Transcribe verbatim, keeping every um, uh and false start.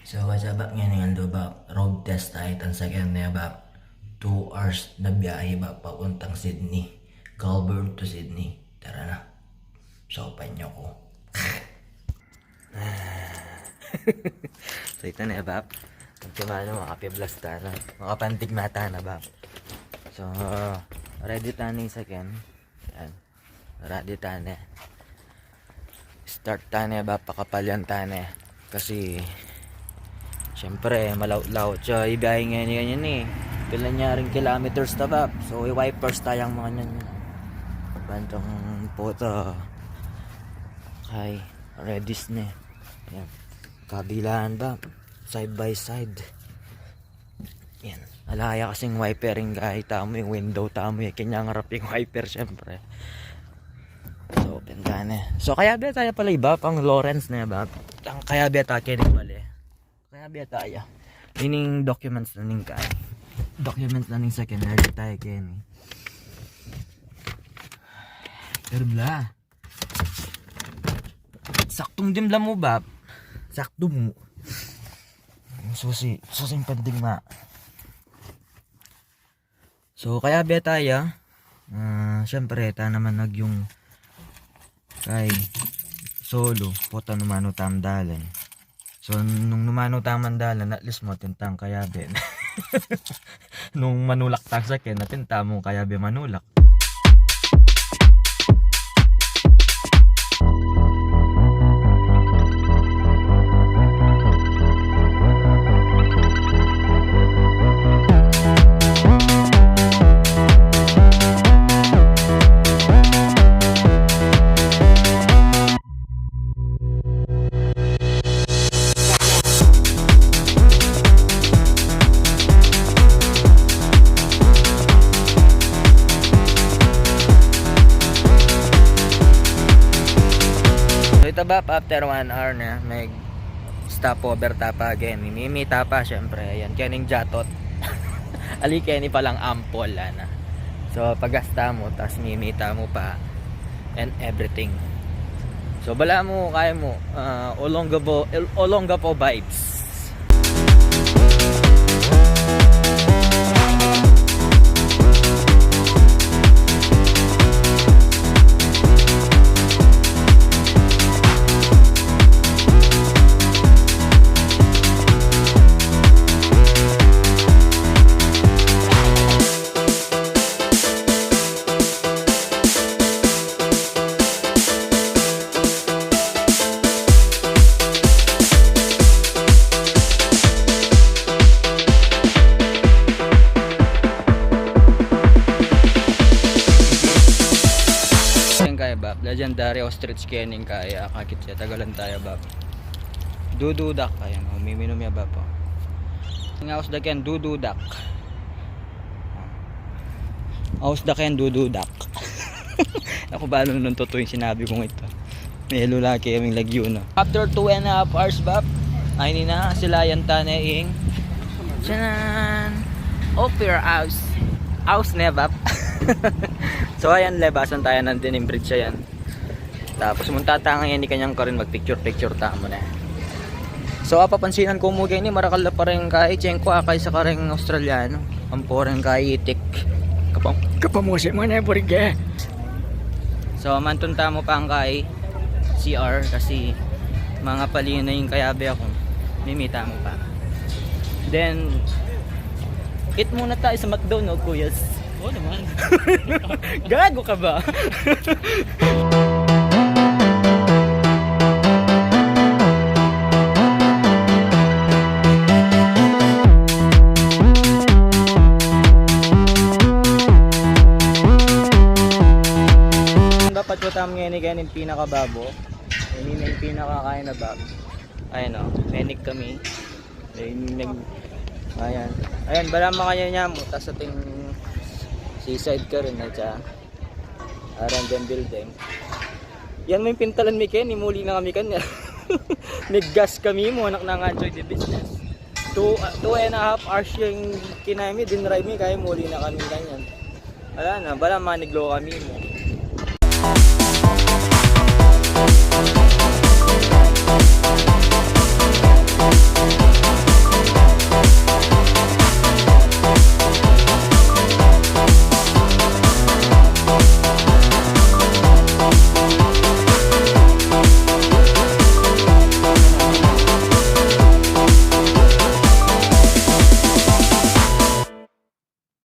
So, what's up, bab? Ngeni ngan do, bab, road test taya itang sakyan ne, bab. Two hours na biyahe, bab, papuntang Sydney. Goulburn to Sydney. Tara na. Saupan yu ku. So, ita ne, bab. Ita ne, makapiblast tana. Makapantig na tana, bab. So, ready tana ing sakyan. Yan. Ready tana. Start tana, bab, pakapalian tana. Kasi, siyempre, malaut-laut ya ibiyahe ngeni, ngeni, e. Pila ne ring kilometers ta, bab. So, i-wipers taya, makanyan. Bantang puta. Ay, ready ne. Yan. Kabilaan, bab. Side by side. Yan. Ala ya kasing wiper ing gahe tamu, ing window tamu, e. Kanyang arap ing wiper, siyempre. So, open tana. So, kayabe taya pala, bab, pang Lawrence ne, bab. Ang kayabe taya keni pala, e. Kayabe taya. Ini ing documents na ning kaya. Documents na ning sakyan, ready taya keni. Pero bla. Saktung dimla mu, bab. Saktu mu. Susi, susi ing pandigma. So, kayabe taya. Ah, siyempre, ta naman agyung kay solo, pota numanu tamung dalan. So, nung numanu tamung dalan, at least mu atin tang kayabe. Nung manulak tang sakyan, atin tamung kayabe manulak. So, ita, bab, after one hour na, mag-stopover ta pa again. Mimi ta pa, siyempre. Ayan, kening jatot. Ali, keni palang ampol, ana. So, pagas tamu, tas mimi tamu pa, and everything. So, bala mu, kaya mu, ah, Olongapo, Olongapo vibes. Yan kaya, bab. Legendary ostrich kening kaya. Akakit ya. Tagalan taya, bab. Dududak. Ayan, o, umiinom ya, bab, o. Ing aus da ken, dududak. Aus da ken, dududak. Naku, bala nung totoo ing sinabi kung ito. May lula kaming lagyu, no? After two and a half hours, bab, ay, ini na, silayan tana ing, tiyanan! Opera House. House ne, bab. So, ayan, lebasan taya na ning bridge, ayan. Tapos munta taya ngeni kanyang karin, mag-picture-picture tamu ne. So, apapansinan ku mu keni, marakal la pa rin kaya, tiyan ku, akay sa kareng Australiano. Ampo rin kaya itik. Kapa-, kapamusi mu ne, burge. So, mantun tamu pa keng C R kasi mangapali na ing kayabe ku. Mimi tamu pa. Then, eat muna tayo sa McDo, no, kuyas? Oo naman. Gago ka ba? Dapat po tamu ngeni, keni ing pinakababo. Ini na ing pinakakain na bab. Ayan o, menik kami. Ayan, nag-, ayan. Ayan, bala makanyan ya mu, tas ating seaside karin, at sa aran deng building. Yan mu ing pintalan mi keni, muli na kami kanyan. Nag-gas kami mu, anak, nang enjoy the business. Two, ah, two and a half hours ing kinaya mi, dinrive mi, kaya muli na kami kanyan. Ala na, bala maniglo kami mu.